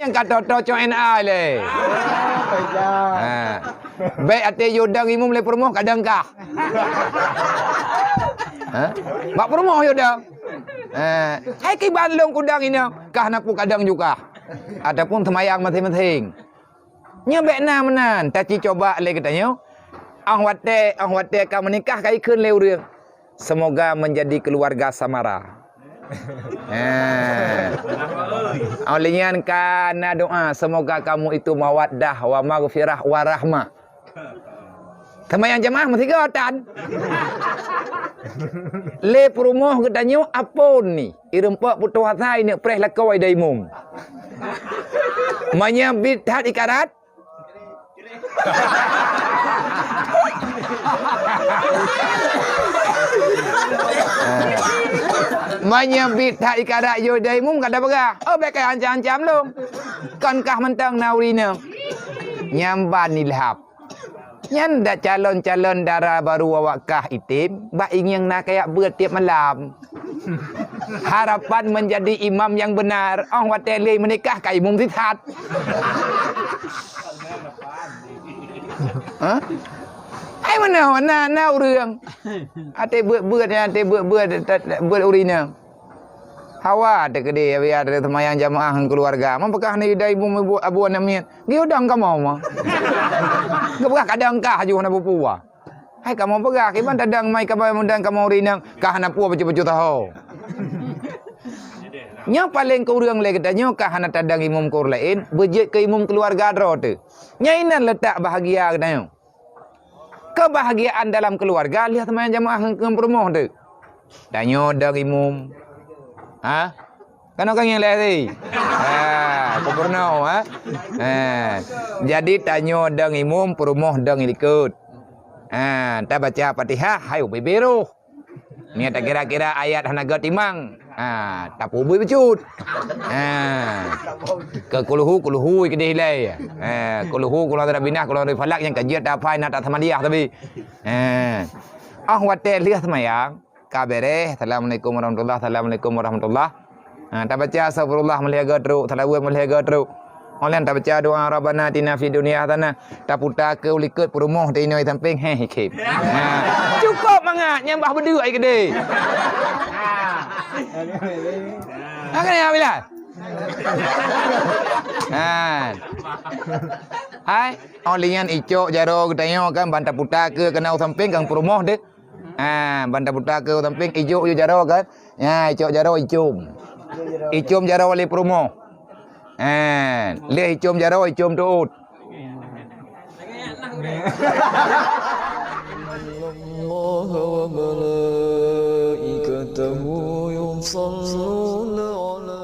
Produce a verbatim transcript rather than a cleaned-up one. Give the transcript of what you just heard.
Ka toto cok N A lé. Ha. Bèk até yue dang imum lé peurumoh kadang kah. Ha? Bak peurumoh yue dang. Ha. Hai kiban lôn kudang inong, kah na peue kadang ju kah. Ataupun seumayang maséng-maséng. Nyoe bèk na meunan, taci coba lé geutanyoe. Óh watèe, óh watèe ka meunikah ka ikheun lé ureueng. Semoga menjadi keluarga samara. Ha. Óh lheueh nyan ka na doa, semoga kamu itu mawaddah wa maghfirah wa rahmah. Seumayang jamaah meusigoe tan. Lé peurumoh geutanyoe apon ni, ireumpok putôh asa ineuk preh lakoe dang imum. Meunyoe bit that ikarat, meunyoe bit that ikarat yue dang imum ka tapeugah, "Oh, bèk kaancam-ancam lôn. Kon kah mantong na ureueng inong." Nyan ban ilhab. Nyan dak calon-calon dara barô awak kah item, bak ingieng na kayak beuet tiep malam. Harapan menjadi imam yang benar, óh watèe lé meunikah ka imum sisat. Ha? Hai meunoe na, na ureueng. Até beuet-beuet, até beuet-beuet, beuet ureueng inong. Hawa teukeudeh, biar seumayang jamaah ngon keuluwarga. Meunpeugah ni dai bu-, bu-, abu aneuk miet. Geuyue dang kamoe ma. Geupeugah kadang kah ju hana peue-peue. Hai kamoe peugah, kiban tadang mai kamoe mudang kamoe ureueng inong, kah hana peue bacut-bacut taho. Nyoe paleng keu ureueng lé geutanyoe kah hana tadang imum keu ureueng laén, beujeuet keu imum keuluwarga droe teuh. Nyan inan leutak bahagia geutanyoe. Keubahgiaan dalam keuluwarga lheueh seumayang jamaah ngon, ngon peurumoh teuh. Tanyoe dang imum. Ha? Kanoe ka ngieng lé tadi. Ha, peurunoe, ha? Ha. Jadi tanyoe dang imum, peurumoh dang ilikot. Ha, tabaca Fatihah, hai ubé-bé roh. Nyan takira-kira ayat hana geutimang. Ha, tapeubui bacut. Ha. Keu kulhu, kulhu keudeh ilée. Ha, kulhu, kulhu tabinah, kulhu falak nyang ka jeuet tahafai na tasamadiah tapi. Ha. Óh watée lheueh seumayang, ka beres, "Assalamualaikum warahmatullah, assalamualaikum warahmatullah." Ha, tabaca astagfirullah meulhèe go trok, salawat meulhèe go trok. Óh lheueh nyan tabaca doa Rabbana atina fid dunya hasanah, taputa keu u likot peurumoh teuh inoe sampéng, héh, ikhém. Ha, cukôp mangat, nyan bah beudeuek ai keudeh. Ha, kan ya, Bilal? Ha. Hai, óh lheueh nyan icok jaroe geutanyoe kan, ban taputa keu keunoe sampéng kan peurumoh teuh. Ha, ban taputa keu sampéng ijok ju jaroe kan. Ha, icok jaroe icom. Icom jaroe lé peurumoh. Ha, lheueh icom jaroe icom teuôt. إن الله وملائكته يصلون على